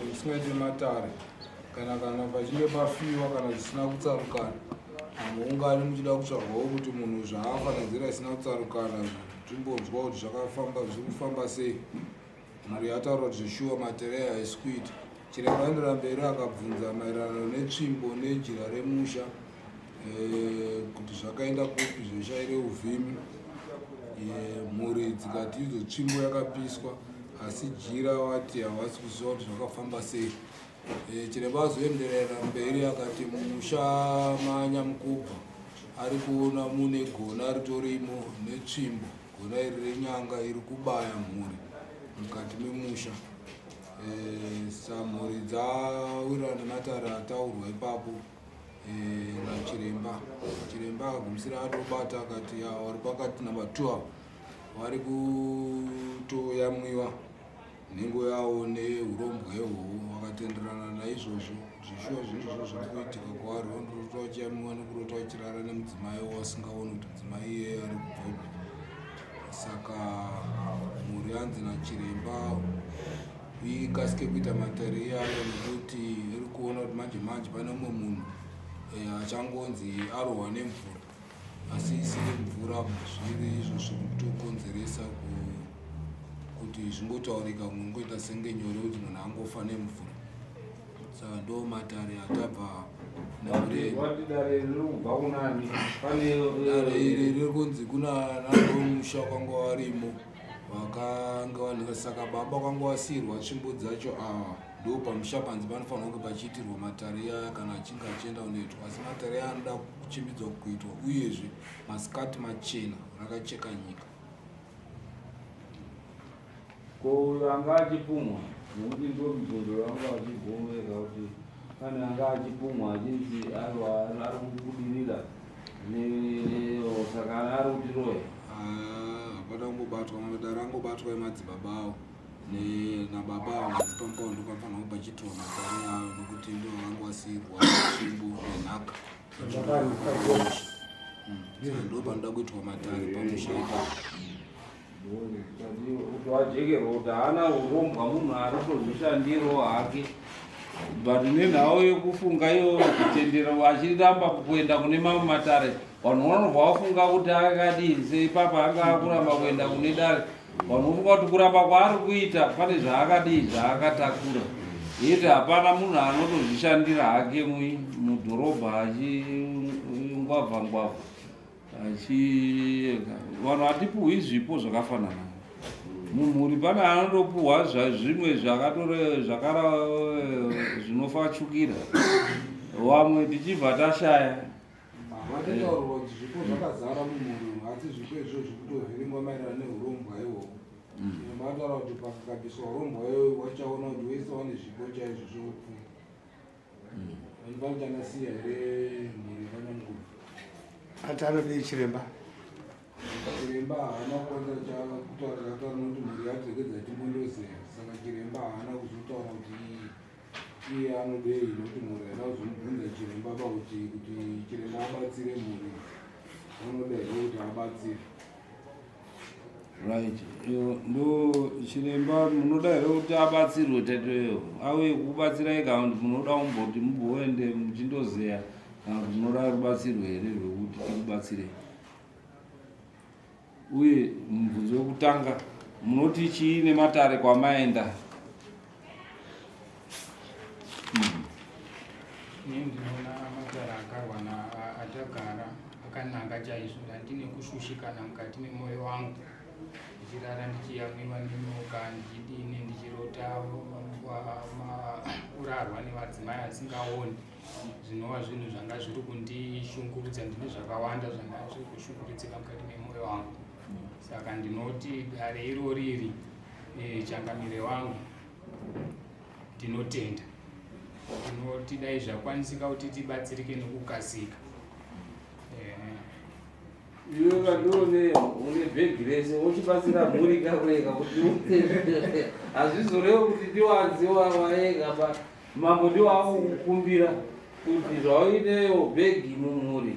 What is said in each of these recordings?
kuti musingaite matare kana kana pachinge pafiwa kana zvisina kutsarukana hamuungani muchida kutsvagawo kuti munhu zvaafa nenzira isina kutsarukana timbonzwa kuti zvakafamba zviri kufamba sei. Mhuri yataura kuti zveshuwa matare haisi kuita. Chiremba aenderera mberi akabvunza maererano netsvimbo nejira remusha eh, kuti zvakaenda kupi zveshai reuvhimi. Eh, mhuri dzikati idzo tsvimbo yakapiswa asi jira vati havasi kuziva kuti zvakafamba sei. Eh, chiremba azoenderera mberi akati mumusha manyamukubva ari kuona mune gona ritorimo netsvimbo. Gona iri renyanga iri kubaya mhuri mukati memusha. E, samhuri dzawirirana nematare ataurwa ipapo e, nachiremba. Chiremba akagumisira atobata akati vari pakati number 2 ava vari kutoyamwiwa nhengo yawo nehurombwa ihwohwo vakatenderana naizvozvo zveshuwa zvinhu izvozvo zviri kuitika kwavari vanorota vachiyamiwa nekurota vachirara nemudzimai wasingaoni kuti mudzimai iyeye ari kubva upi saka mhuri yanzi nachiremba ikasike kuita matare iyayo nekuti iri kuona kuti manje manje pane mumwe munhu eh, achangonzi arohwa nemvura asi isiri mvura zviri izvo zviri kutokonzeresa kuti zvingotaurika kungoita senge nyore kuti munhu angofa nemvura saka ndo matare atabva dare iri riri kunzi kuna nanomusha kwanga warimo vakanga vanhu saka baba kwanga wasiyirwa tsvimbo dzacho ava ndo pamusha panzi panofanirwa kunge pachiitirwa matare iyaya kana achinge achienda kunoitwa asi matare aya anoda kuchimbidzwa kuitwa uyezve masikati machena rakacheka nyika. Ko uyo anga achipumwa nokuti ndo mibvunzo yavanga vachibvumeka kuti pane anga achipumwa achinzi aiwa ari kubudirira saka ari kutiroya. Ah, hapana kungobatwa madara angobatwa emadzibaba awo. nababa avo vadzipamba ndo panofanirwa pachiitwa matare ayo nokuti ndo vanga vasiirwa tsvimbo nenhaka ndo panoda kuitwa matare pamusha ipapo kuti wajekerwa kuti haana urombwa munhu ari kutozvishandirawo hake but nenhau yekufunga iyo kutendera achiramba kuenda kune mamwe matare vanhu vanobva vafunga kuti akadii seipapa anga akuramba kuenda kune dare Vanofunga kuti kuramba kwaari kuita pane zvaakadii zvaakatakura yeti hapana munhu anotozvishandira hake mudhorobha achingwavha ngwavha achiega vanhu hatipuhwi zvipo zvakafanana mumhuri pane anondopuhwa zvimwe zvakatore zvakara zvinofachukira vamwe tichibva tashaya Vatotaurirwa kuti zvipo zvakazara mumhuri umu asi zvipo izvozvo zvikutovhiringwa maererano nehurombwa ihwohwo. Vataura kuti pakakabviswa hurombwa iyoyo wachaona kuti wese wane zvipo chaizvo zveupfumi. Vanhu vanotangasiya here mhuri yekanyamukuru? Ati anodei chiremba? Chiremba haana kukwanisa kutaura chakataura nokuti mhuri yadzokedza timbondozeya saka chiremba haana kuzotaura kuti iye anodei nokuti mhuri haina kuzomubvunza chiremba pakuti kuti chiremba abatsire mhuri unoda here kuti abatsire right ndo chiremba munoda here kuti abatsirwe tetoyo auye kukubatsirai kana kuti munoda kumboti mumboende muchindozeya kana kuti munoda rubatsirwe here rwekuti tikubatsirei Uye mubvunzo wekutanga munoti chii nematare kwamaenda? Ini ndinoona matare akarwa atagara akanaka chaizvo ndandine kushushikana mukati memwoyo wangu ndichirara ndichiyamwiwa nenyoka ndichidini ndichirota kurarwa nevadzimai asingaoni zvinova zvinhu zvanga zviri kundishungurudza ndine zvakawanda zvanga zviri kushungurudzika mukati memwoyo wangu saka ndinoti dare irori iri eh, changamire wangu ndinotenda ndinoti dai zvakwanisika kuti tibatsirike nekukasika eh. Iwe kandione une bhegi rese wochibatsira mhuri kakurega kuti hazvizorevo kuti ndiwanzi waega pa Mambo ndiwo akukumbira kuti zvauineyo bhegi mumhuri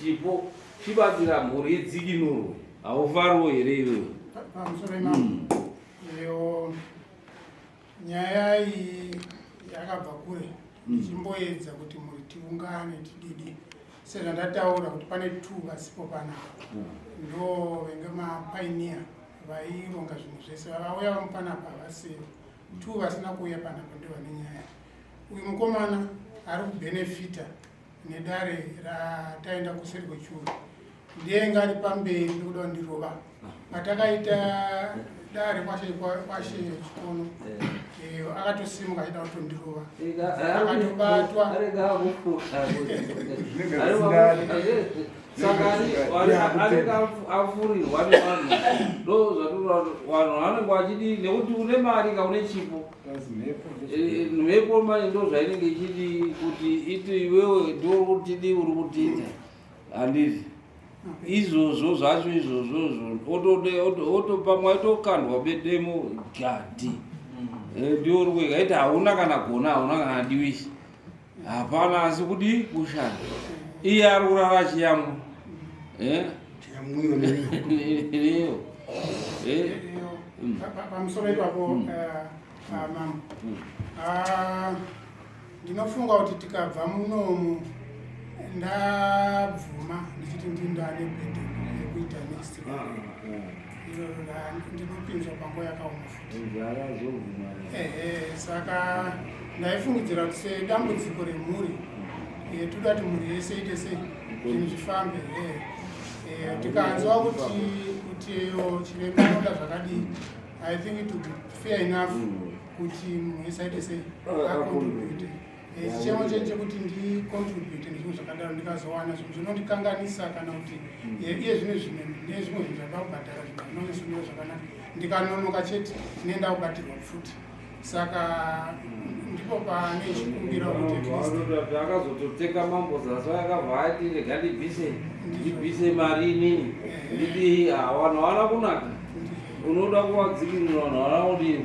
chipo chibatsira mhuri idzikinurwe. Haufariwo here iwewe? Pamusoro imambo. Iyo nyaya iyi Ndakabva kure ndichimboedza kuti mhuri tiungane tididi sezvandataura kuti pane two vasipo panapa ndo venge mapioneer vaironga zvinhu zvese vavauya vamu panapa havasivo two vasina kuuya panapa ndo vane nyaya uyu mukomana ari kubenefita nedare rataenda kuseri kwechuru ndiye ari pamberi nekuda kundirova patakaita dare kwashe kwashe chikono akatosimuka achida kutondirova akatobatwa Saka anenge afurirwa nevanhu ndo zvatora vanhu vanenge vachidii nekuti une mari ka une chipo mhepo manje ndo zvainenge ichidii kuti iti iwewe ndiwo uri kutidii uri kutiita handiti izvozvo zvacho izvozvozvo otopamwe aitokandwa bedemo gadi ndiwo uri kuega iti hauna kana gona hauna kana diwisi hapana asi kudii kushanda iye ari kurara achiyamwa Iyo. Pamusoro ipapo mambo, ndinofunga kuti tikabva munomu ndabvuma ndichiti ndindane burden yekuita next iroro ndinopinzwa panguva yakaoma futi. Ehe, saka ndaifungidzira kuti sedambudziko remhuri toda kuti mhuri yese ite sei zvinhu zvifambe. Tikanzwa kuti yo chiremba anoda zvakadii, I think it would be fair enough kuti munhu wese aite sei acontribute. Chichemo chenyu chekuti ndicontribute nezvimwe zvakadaro ndikazowana zvinhu zvinondikanganisa kana kuti iye zvino zvimwe nezvimwe zvinhu zvada kubhadhara zvinhu zvinonyasomira zvakanaka ndikanonoka chete ndinoenda kubatirwa pfuti saka ndipo pane chikumbira kuti at least Akazototeka mambo zasi akabva ati rega ndibvise mari inini nditi vanhu havana kunaka unoda kuvadzikinura vanhu havana kudii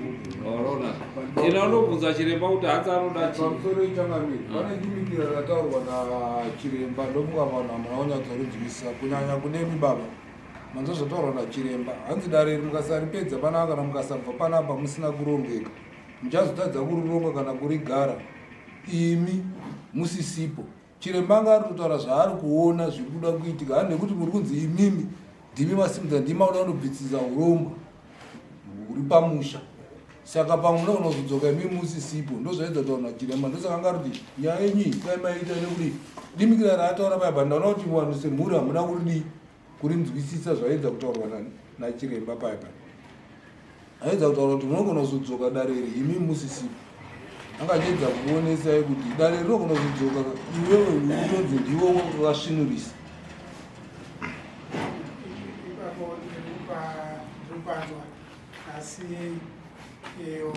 havana kunaka ena unobvunza chiremba kuti hanzi anoda chii. Pamusoro ichangamiri pane dimikira rataurwa nachiremba ndofunga vanhu hamuna kunyatsorinzwisisa kunyanya kunemi baba manzwa zvataurwa nachiremba hanzi dare iri mukasaripedza panapa kana mukasabva panapa musina kurongeka muchazotadza kurironga kana kurigara imi musisipo. Chiremba anga ari kutotaura zvaari kuona zviri kuda kuitika hani nekuti muri kunzi imimi ndimi masimudza ndimi makuda kundobvisisa urongwa huri pamusha saka pamwe munogona kuzodzoka imi musisipo ndozvaedza kutaura nachiremba ndosaka anga kuti nyaya yenyu iyi dai maita nekuti dimikira raataura paya pa ndaona kuti vanhu semhuri hamuna kuridii kurinzwisisa zvaedza kutaurwa nachiremba paya pa aedza kutaura kuti munogona kuzodzoka dare iri imi musisipo anga achiedza kuonesai kuti dare rinogona kuzodzoka iwewe utonzi ndiwe wakasvinurisa. Ipapo ndiri kupanzwa asi iyo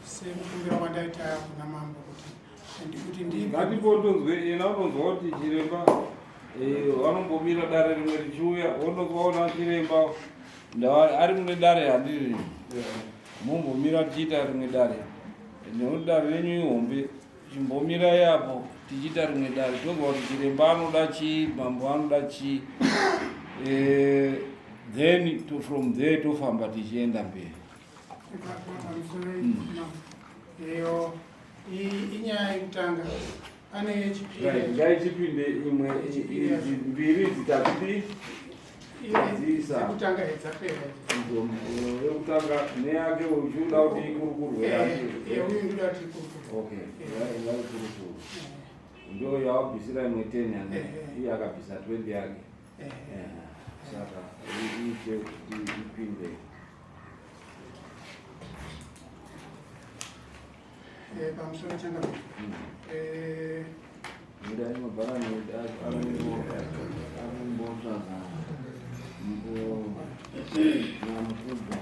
sekukumbira kwandaita kuna mambo kuti ndibve Ngatimbondonzwe ena unonzwa kuti chiremba vanombomira dare rimwe richiuya wondonzwa ona chiremba ari mune dare handiri mumbomira tichiita rimwe dare nekuti dare renyu ihombe chimbomirai apo tichiita rimwe dare tonzwa kuti chiremba anoda chii mambo anoda chii then from there tofamba tichienda mberi. Ipapo pamusoro iyo inyaya yekutanga pane yechipiri. Right, ngaichipinde imwe idzi mbiri dzitatu dzisa. Yekutanga dzapera. Yekutanga neyake uchiuda kuti ikurukurwe yake. Uyu ndoda kuti ikurukurwe. Okay, ngaikurukurwe ndo yawabvisira imwe 10 yana iye akabvisa 20 yake. Saka iite kuti ipinde. Pamusoro changa Ndai mabharani anombotsvaga namukubva.